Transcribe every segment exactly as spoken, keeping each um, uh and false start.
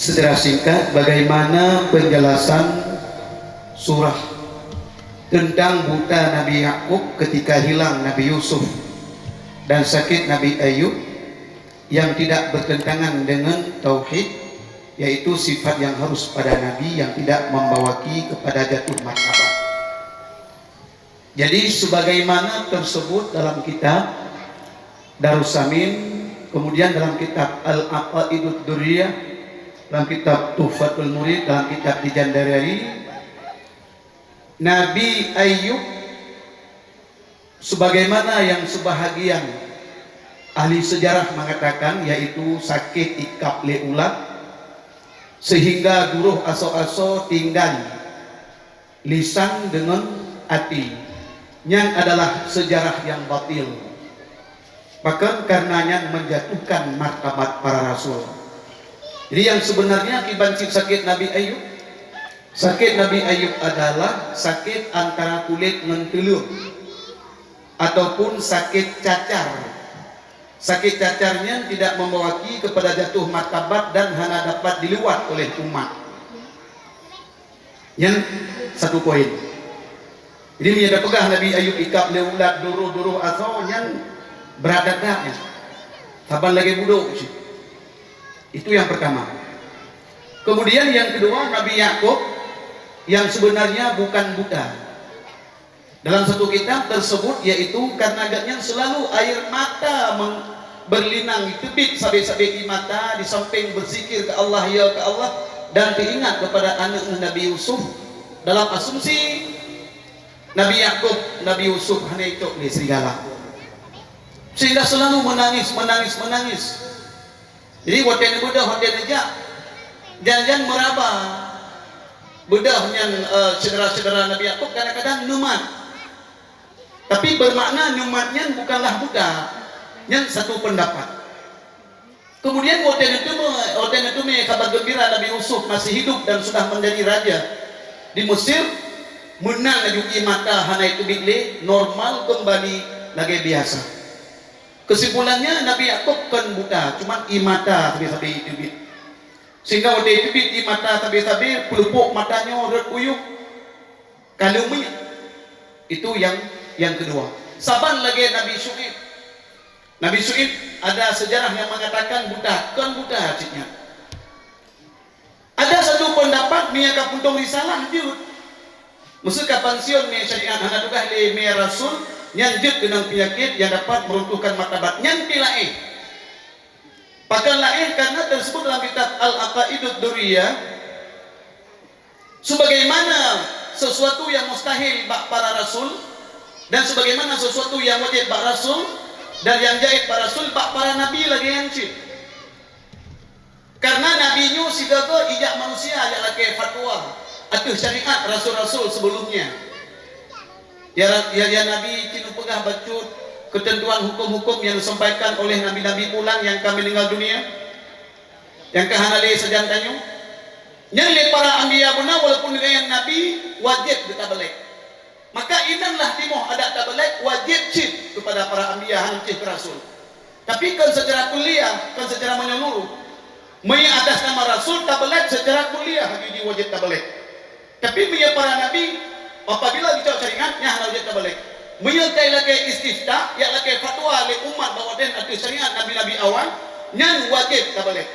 Secara singkat, bagaimana penjelasan surah tentang buta Nabi Yakub ketika hilang Nabi Yusuf dan sakit Nabi Ayub yang tidak bertentangan dengan tauhid, yaitu sifat yang harus pada Nabi yang tidak membawaki kepada jatuh martabat. Jadi, sebagaimana tersebut dalam kitab Darussamin, kemudian dalam kitab Al-Aqaidud Durriyah, dalam kitab Tuhfatul Murid, dalam kitab Dijan Darari, Nabi Ayub, sebagaimana yang sebahagian ahli sejarah mengatakan, yaitu sakét ikab lé ulat, sehingga duroh asoe-asoe tinggai lisan deungon até. Nyan adalah sejarah nyang batil. Pakon? Kareuna nyan menjatuhkan martabat para rasul. Jadi, nyang sebenarnya kiban cit sakét Nabi Ayub, sakét Nabi Ayub adalah sakét antara kulét ngon tuleueng, ataupun sakét cacar. Sakét cacar nyan tidak membawaki kepada jatuh martabat dan hana dapat diliwat oleh umat. Nyan satu poin. Jadi, meunyoe tapeugah Nabi Ayub ikab lé ulat duroh-duroh asoe, nyan brat that-that nyan. Saban lagée budok cit. Itu yang pertama. Kemudian yang kedua, Nabi Yakub yang sebenarnya bukan buta. Dalam satu kitab tersebut, yaitu karena gobnyan selalu air mata meng-, berlinang teubiet sabe-sabe di mata, di samping berzikir ke Allah, ya ke Allah, dan teringat kepada aneuk Nabi Yusuf. Dalam asumsi Nabi Yakub, Nabi Yusuf hana icok lé serigala. Sehingga selalu menangis, menangis, menangis. Jadi, watée neubeudôh, watée neujak, jan-jan meuraba beudôh nyan, eh, syedara-syedara Nabi Yakub kadang-kadang neumat. Tapi, bermakna neumat nyan bukanlah buta. Nyan satu pendapat. Kemudian, watée neuteumé, watée neuteumé kabar gembira Nabi Yusuf masih hidup dan sudah menjadi raja di Mesir, meunan laju ié mata hana teubiet lé, normal kembali lagée biasa. Kesimpulannya, Nabi Yakub kon buta, cuman ié mata sabe-sabe teubiet. Sehingga watée teubiet ié mata sabe-sabe, peulupok mata nyoe rhot u yup, ka lheueh miet. Itu yang, yang kedua. Saban lagée Nabi Syu'aib. Nabi Syu'aib ada sejarah yang mengatakan buta, kon buta cit nyan. Ada satu pendapat, meunyoe ka puntông risalah jeuet. Meuseu ka pansiun mé syariat hana tugaih lé mé rasul, nyan jeuet keunong peunyakét nyang dapat meruntuhkan martabat. Nyan pih laén. Pakon laén? Karena tersebut dalam kitab Al-Aqaidud Durriyah, sebagaimana sesuatu yang mustahil bak para rasul, dan sebagaimana sesuatu yang wajéb bak rasul, dan yang jaiz bak rasul, bak para nabi lagée nyan cit. Karena nabi nyoe sigoe-goe ijak manusia jak lakée fatwa ateueh syariat rasul-rasul sebelumnya. Ya, ya, ya Nabi, ci neupeugah bacut keuteuntuan huköm-huköm nyang disampaikan oleh nabi-nabi pulang nyang ka meuninggai dunia, nyang ka hana lé sajan tanyoe. Nyan lé para anbiya beuna, walaupun geutanyoe nabi, wajéb geutabeulék. Maka inonlah timoh adat tabeulék wajéb cit keupada para anbiya, hana cit keu rasul. Tapi kon seucara kuliah, kon seucara meunyeluruh. Meunyoe atas nama rasul tabeulék seucara kuliah, jih wajéb tabeulék. Tapi meunyoe para nabi, apabila geucok syariat, nyan hana wajéb tabeulék. Meunyoe ka ilakée istifta, ilakée fatwa lé umat bahwa den ateueh syariat nabi-nabi awai, nyan wajéb tabeulék.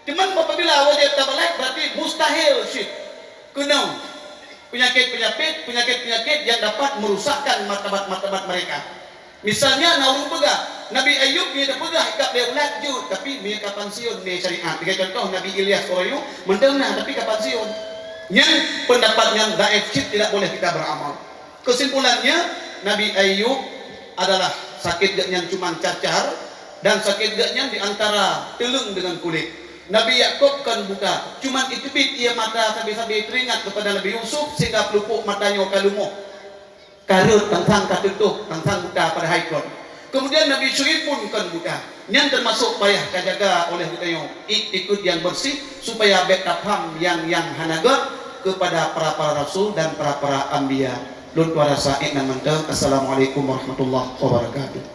Cuman apabila wajéb tabeulék, berarti mustahil cit keunong peunyakét-peunyakét, peunyakét-peunyakét nyang dapat merusakkan martabat-martabat mereka. Misalnya, na ureuëng peugah, Nabi Ayub meunyoe teupeugah ikab lé ulat jeuet, tapi meunyoe ka pansiun lé syariat. Lagée contoh, Nabi Ilyas Qurayu mantong na, tapi ka pansiun. Nyan pendapat nyang dhaif cit, tidak boleh kita beramal. Kesimpulannya, Nabi Ayub adalah sakét geuhnyan cuman cacar, dan sakét geuhnyan di antara tuleueng deungon kulét. Nabi Yakub kon buta, cuman iteubiet ié mata sabe-sabe teuringat keupada Nabi Yusuf, sehingga peulupok mata nyoe ka lumoh. Ka rhot, tang-tang ka tutoh, tang-tang buta padahai kon. Kemudian Nabi Syu'aib pun kon buta. Nyan teumasok payah tajaga oleh geutanyoe, iktikeuet nyang beureuséh, supaya bék tapham nyang, nyang hana gét keupada para-para rasul dan para-para anbiya. Lôn tuan rasa ék nan mantong. Assalamualaikum warahmatullahi wabarakatuh.